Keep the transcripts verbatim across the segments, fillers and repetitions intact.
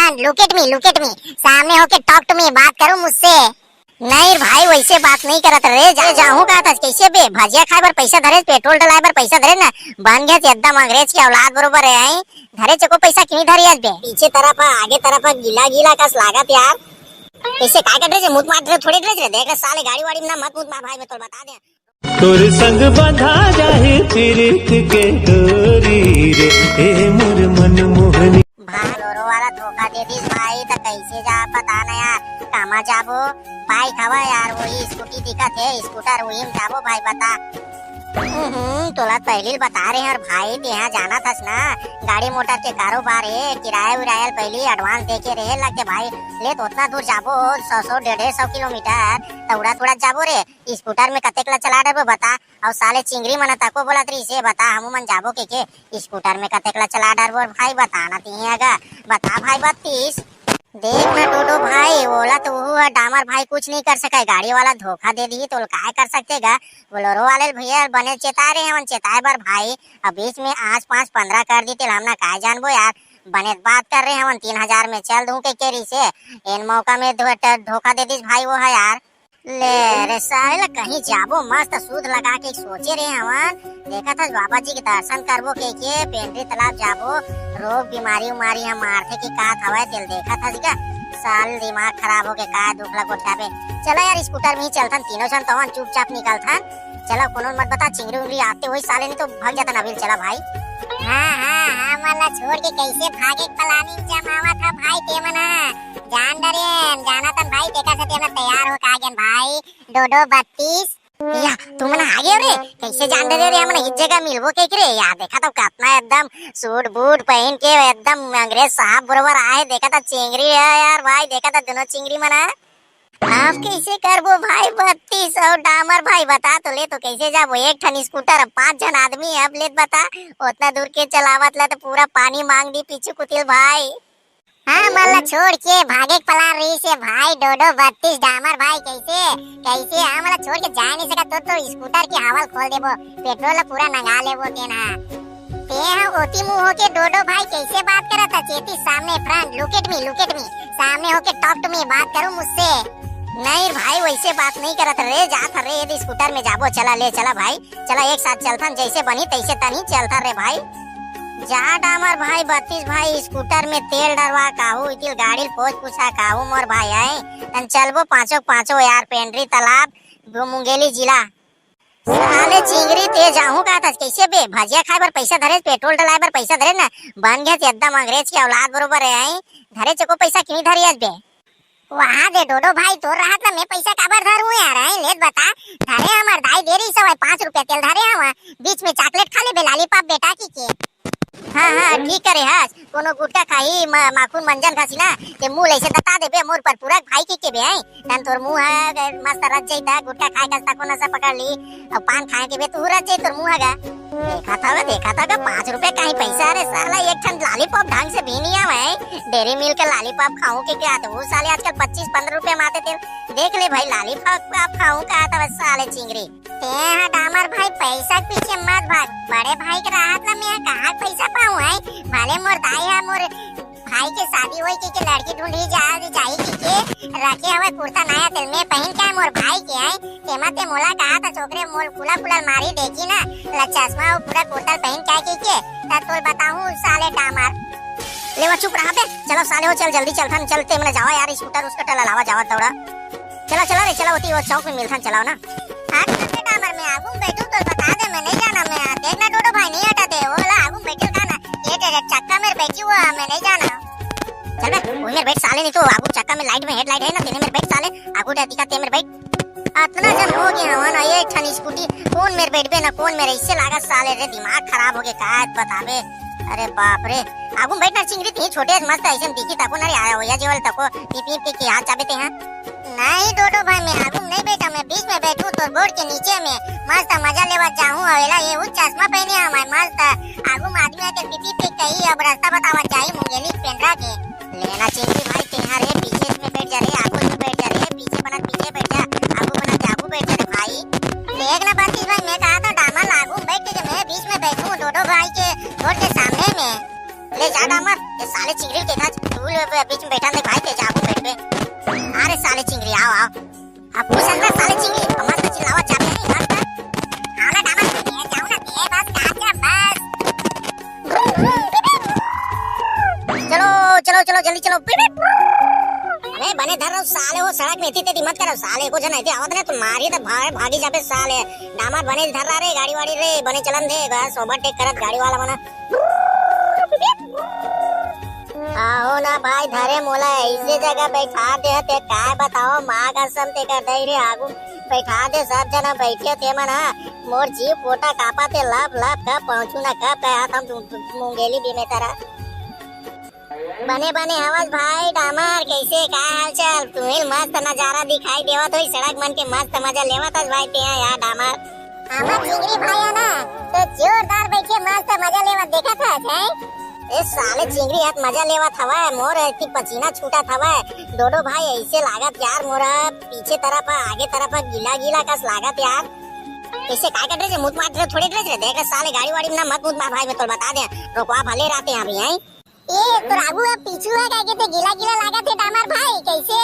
friend, look at me, look at me, सामने होके talk to me, बात करो मुझसे। नहीं भाई, वैसे बात नहीं करत रे, जा, जाहूं कहा था, कैसे बे? भजिया खाए बर पैसा धरे, पेट्रोल डलाए बर पैसा धरे ना, बन गया एकदम अंग्रेज के औलाद बरोबर है, आई धरे चको पैसा क्यों धरे आज बे? पीछे तरफ है, आगे तरफ है, गीला गीला कस लागत यार। कैसे काय कर रहे, मुंह मार रहे, थोड़े रहे, देख रहे साले गाड़ी वाड़ी में ना मत मुंह मार भाई, मैं तो बता दे। तोर संग बंधा जाही प्रीत के डोरी रे, ए मोर मनमोहनी। भाई, बोलोरो वाला धोखा दे दिस भाई, त कैसे जा पता न यार, कामा जाबो? बाइक हवा यार, वही स्कूटी दिखत हे, स्कूटर, वही में जाबो भाई, बता। हम्म, तोला पहली बता रहे हैं भाई, तेहा जाना थस ना, गाड़ी मोटर के कारोबार हे, किराया उराया पहली advance दे के रहे लगते भाई, ले तो उतना दूर जाबो, सौ सौ डेढ़ सौ किलोमीटर, त उड़त उड़त जाबो रे। स्कूटर में कतेक ला चला डरबो बता? अउ साले चिंगरी मन तको बोलत रहिस हे, बता हमू मन जाबो के के? स्कूटर में कतेक ला चला डरबो भाई, बता ना तिही अगा, बता भाई बत्तीस। देख ना डोडो भाई, ओला तो उहू ह डामर भाई कुछ नहीं कर सके, गाड़ी वाला धोखा दे दिही तो काय कर सकते गा? बोलोरो वाले भैया बने चेता रहे हमन, चेताए बर भाई, अब बीच में आज पाँच पन्द्रह कर दी तेल हम ना काय जानबो यार, बने बात कर रहे हमन, तीन हजार में चल दूं के के रहिस हे, एन मौका में धो-, धोखा दे दिस भाई वो है यार। ले रे साले ला कहीं जाबो मस्त सूद लगा के सोचे रहे हवन। देखत हस बाबा जी के दर्शन करबो के के पेंडरी तालाब जाबो। रोग बीमारी उमारी हम मारथे के का हवय तेल देखत हस का? साल दिमाग खराब होके का दुख ला गोठियाबे। चला यार स्कूटर में ही चलथन तीनों झन तवन चुपचाप निकलथन। चला कोनो मत बता चिंगरी उंगरी आते होई साले नहीं तो भाग जाता नबील चला भाई। हाँ हाँ हाँ मला छोड़ के कैसे भागे planning जमावा था भाई ते मना। जान डरे जानतन भाई तेकर से तेमन तैयार हो का गेन भाई। डोडो बत्तीस। या तुमन आ गए रे, कैसे जान डरे रे हमन इस जगह मिलबो के रे यार। देखा तो कितना एकदम सूट बूट पहन के एकदम अंग्रेज साहब बरोबर आए। देखा था चिंगरी है यार भाई, देखा था दोनों चिंगरी मन है। अब कैसे करबो भाई बत्तीस और डामर भाई बता तो ले तो कैसे जाबो एक ठन स्कूटर पांच जन आदमी है, अब ले बता उतना दूर के चलावत ला तो पूरा पानी मांग दी पीछू कुतिल भाई। हाँ, मन ला छोड़ के भागे के plan रहिस हे भाई, डोडो बत्तीस डामर भाई, कैसे, कैसे, हाँ, मन ला छोड़ के जाए नहीं सकत, तो, तो स्कूटर के हवा ल खोल देबो, पेट्रोल ला पूरा नंगा लेबो तेन हा। ते हा ओती मुंह होके डोडो भाई कैसे बात करत हा, चेती सामने front, look at me, look at me, सामने होके talk to me, बात करो मुझसे। नहीं भाई, वैसे बात नहीं करत रे, जात रे, यदि स्कूटर में जाबो, चला ले, चला भाई, चला एक साथ चलथन, जैसे बनी तैसे तनी चलथन रे भाई। जा डामर भाई, बत्तीस भाई, स्कूटर में तेल डरवा काहू, इतिल गाड़ी ल पोछ पुछा काहू मोर भाई है। तन चलबो पांचों के पांचों यार, पेंडरी तालाब, मुंगेली जिला। साले चिंगरी ते जाहू का था, कैसे बे? भजिया खाए बर पैसा धरे, पेट्रोल डलाए बर पैसा धरे ना, बन गए एकदम अंग्रेज के औलाद बरोबर है, हैं? धरे चको पैसा क्यों धरे आज बे? वहाँ दे डोडो भाई, तोर रहत ला मैं पैसा काबर धरूं यार, हैं? लेत बता, धरे हमर दाई दे रही सवाई पाँच रुपया तेल धरे हवा, बीच में चॉकलेट खा लेबे लॉलीपॉप बेटा की के। हाँ, हाँ, ठीक करे हस, कोनो गुटखा खाही, म-, माखुन मंजन खासी ना, ते मुंह लइसे दता देबे, मोर पर पूरा भाई की के बे, हैं? तन तोर मुंह ह, मस्त रच जाई त, गुटखा खाए कस तको नशा पकड़ ली, अब पान खाए के बे तू रच जाई तोर मुंह ह गा। देखा था गा, देखा था गा, पाँच रुपया काहीं पैसा रे साला, एक ठन लॉलीपॉप ढंग से भी नहीं आवे, डेरी मिल्क के लॉलीपॉप खाऊं के क्या, तो वो साले आजकल पच्चीस पन्द्रह रुपया में आते थे, देख ले भाई, लॉलीपॉप आप खाऊं कहा था बस साले चिंगरी। ते हा डामर भाई, पैसा के पीछे मत भाग, बड़े भाई के राहत ला मैं कहाँ पैसा पाऊँ है? भले मोर दाई हा मोर भाई के शादी होई के, के लड़की ढूंढी जा, जाई के, के रखे हवे कुर्ता नया तेल में पहन के आए मोर भाई के आए, तेमा ते मोला कहा था छोकरे मोल कुला कुला मारी देखी ना, ला चश्मा और पूरा कुर्ता पहन के आए के, के, ता तोल बताऊँ साले डामर। ले वो चुप रहा बे, चलो साले हो चल जल्दी चल थन चलते मने जावा यार स्कूटर उसका टला लावा जावा दौड़ा। चला, चला रे, चला, होती वो चौक में मिलथन, चलाओ ना। हट, हट, हट, अमर, मैं आगू में बैठू, तो बता दे, मैं नहीं जाना, मैं आ-, देखना, डोडो भाई नहीं हटा दे, वो वाला आगू में बैठे का ना, ये तेरे चक्का में बैठी हुआ, मैं नहीं जाना। चल बे, वो मेरे बैठ साले, नहीं तो आगू चक्का में लाइट में हेडलाइट है ना, तेने मेरे बैठ साले, आगू डे दिखा, ते मेरे बैठ। अतना जन हो गया हवा ना, ये ठन स्कूटी, कौन मेरे बैठ बे ना, कौन मेरे, इससे लागा साले रे, दिमाग खराब हो गया, का बताबे। अरे बाप रे, आगू में बैठना चिंगरी थी, छोटे मस्त ऐसे में दिखी, ताको ना रे, आया हो, या जेवल तको, पीप पीप के, के हाथ चाबे ते हैं। नहीं डोडो भाई, मैं आगू में नहीं बैठा, मैं बीच में बैठू तो बोर्ड के नीचे में मस्त मजा लेवा चाहूँ। अवेला ये उस चश्मा पहने हमारे मस्त आगू में आदमी आके पीपी पे कही अब रास्ता बतावा चाहिए मुंगेली पेंड्रा के। लेना चाहिए भाई, तेहा रे पीछे में बैठ जा रे, आगू में बैठ जा रे, पीछे बना पीछे बैठ जा, आगू बना के आगू बैठ जा रे भाई। देख ना बत्तीस भाई, मैं कहा था डामर आगू में बैठ के मैं बीच में बैठूं डोडो भाई के बोर्ड के सामने में। ले जा डामर, ये साले चिंगरी के था, तू ले तो बीच में बैठा दे भाई, ते जाबो बैठ पे। अरे साले चिंगरी, आओ, आओ। अब पूछ ना साले चिंगरी, मस्त चिल्लावा चाप नहीं, मस्त। आओ ना डामर, ये जाओ ना, ये बस काट जा, बस। चलो, चलो, चलो, जल्दी चलो। अरे बने धर रहो साले, वो सड़क में इतनी तेजी मत करो साले, को जन इतनी आवत ने तो मारी तो भागे, भागी जाबे साले। डामर बने धर रहा रे, गाड़ी वाड़ी रे, बने चलन दे, बस ओवरटेक करत गाड़ी वाला बना। आओ ना भाई, धरे मोला ऐसे जगह बैठा दे, ते काय बताओ, माँ कसम ते कर दई रे आगू बैठा दे, सब जना बैठे ते मन हा, मोर जीव पोटा कापा ते लप लप, कब पहुँचू ना कब, कहा हम मुंगेली भी में तरह। बने बने हवस भाई डामर, कैसे का हाल चाल? तुम्हें मस्त नजारा दिखाई देवत होई, सड़क मन के मस्त मजा लेवत हस भाई ते यार डामर। हमर चिंगरी भाई है ना, तो जोरदार बैठे मस्त मजा लेवत देखत हस, हैं? ए साले चिंगरी हाथ मजा लेवत हवय, मोर एती पसीना छूटत हवय। डोडो भाई ऐसे लागत यार, मोरा पीछे तरफ आगे तरफ गीला गीला कस लागत यार। कैसे काय कर रहे मुंह मार रहे थोड़े रहे, देख साले गाड़ी वाड़ी में ना मत मुंह मार भाई, मैं तो बता दे, रोकवा भले रहते हैं अभी, हैं? ए, तोर आगू अब पीछू है, काहे के ते गीला गीला लागत हे डामर भाई, कैसे?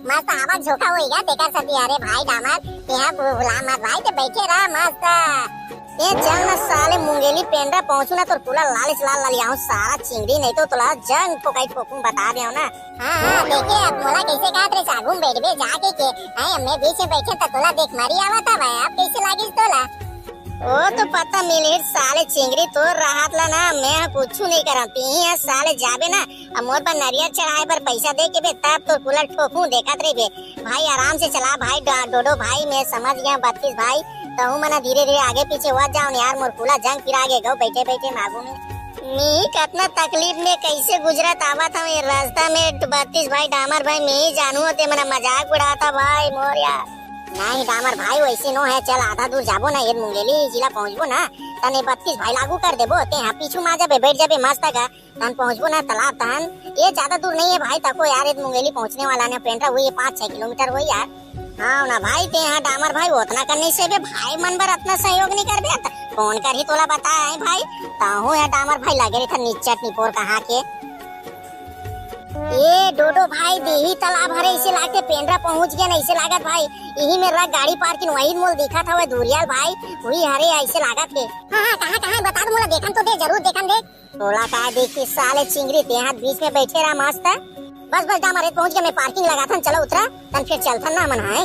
मस्त हवा झोंका होइगा, तेकर सती। अरे भाई डामर, तेहा भुला मत भाई, ते बैठे रह मस्त। ए, चल ना साले मुंगेली पेंडा पहुंचू ना, तोर पूरा लाल से लाल लाल आऊं, सारा चिंगरी नहीं तो तोला जंग ठोकाई ठोकूं, बता दे ना। हाँ, हाँ, देखे, अब मोला कैसे कहत रे, आगू में बैठबे जाके के, हैं, मैं बीच में बैठे त तोला देख मारी आवत हवय, अब कैसे लागिस तोला? ओ तो पता मिले साले चिंगरी, तोर राहत ला ना मैं ह कुछु नहीं करम। तिही ह साले जाबे ना, अब मोर पर नरियर चढ़ाए बर पैसा दे के बे, तब तो कूलर ठोकू, देखत रहिबे। भाई आराम से चला भाई, डा-, डोडो भाई, मैं समझ गया बत्तीस भाई, तहू मना धीरे धीरे आगे पीछे हुआ जाओ न यार, मोर कूला जंग पिरा गे गौ बैठे बैठे मागू में। मी कतना तकलीफ में कैसे गुजरत आवत हूँ ये रास्ता में, बत्तीस भाई डामर भाई, मैं ही जानू ते मना मजाक उड़ाता भाई मोर यार। नहीं डामर भाई, वैसे नो है, चल आधा दूर जाबो ना, ये मुंगेली जिला पहुंचबो ना, तने बत्तीस भाई लागू कर देबो, ते यहाँ पीछू मा जाबे, बैठ जाबे मस्त का, तन पहुंचबो ना तालाब तन। ये ज्यादा दूर नहीं है भाई, तको यार, ये मुंगेली पहुंचने वाला ने पेंड्रा हुई है, पाँच छह किलोमीटर हुई यार। हाँ ना भाई, ते यहाँ डामर भाई उतना कर नहीं से बे, भाई मन बर अपना सहयोग नहीं कर बे, त कौन कर ही तोला बताया है भाई, ताहू है डामर भाई लगे रही था निच्चट निपोर कहाँ के। ए डोडो भाई, देही तालाब हरे, ऐसे लागते पेंड्रा पहुंच गया ना, ऐसे लागत भाई। यही में रख गाड़ी पार्किंग, वही मोल दिखत हवे दूरियाल भाई, वही हरे, ऐसे लागत के। हाँ, हाँ, कहाँ, कहाँ, बता दे मोला, देखन तो दे, जरूर देखन दे। तोला का देखी साले चिंगरी, ते हाथ बीच में बैठे रहा मस्त। बस, बस, डामर, पहुंच गया, मैं पार्किंग लगाथन, चलो उतरा, तन फिर चलथन ना मन हाय।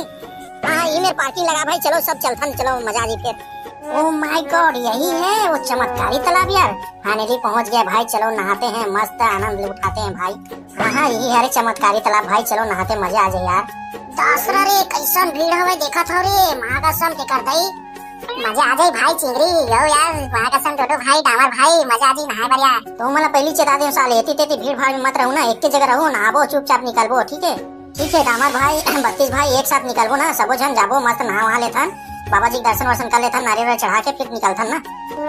हाँ, ये मेरे पार्किंग लगा भाई, चलो सब चलथन, चलो मजा आ जाए फिर। Oh my God, यही है वो चमत्कारी तालाब यार। Finally पहुंच गए भाई, चलो नहाते हैं, मस्त आनंद उठाते हैं भाई। हाँ, हाँ, यही है रे चमत्कारी तालाब भाई, चलो नहाते, मजे आ जाए यार। दस रे, कैसन भीड़ हवे देखत हो रे, माँ कसम के कर दई। मजा आ जाए भाई चिंगरी, यो यार, माँ कसम डोडो भाई, डामर भाई, मजा आ जाए नहाए बर यार। तो मतलब पहली चेता दे साले, एती तेती भीड़ भाड़ में मत रहू ना, एक के जगह रहू, नहाबो चुपचाप निकलबो, ठीक है? ठीक है डामर भाई, बत्तीस भाई एक साथ निकलबो ना, सबो झन जाबो, मस्त नहा वहा लेथन, बाबा जी के दर्शन वर्शन कर लेथन, नारियल वारियल चढ़ा के फिर निकलथन ना।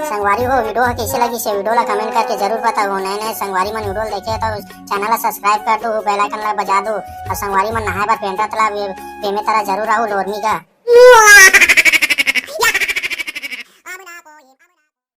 संगवारी हो, वीडियो ह कैसे लगी से वीडियो ला कमेंट करके जरूर बताओ। नए नए संगवारी मन वीडियो देखे तो चैनल ला सब्सक्राइब कर दो, बेल आइकन ला बजा दो, और संगवारी मन नहाए बर पेंटा तालाब ये पेमे तारा जरूर आओ लोरमी का।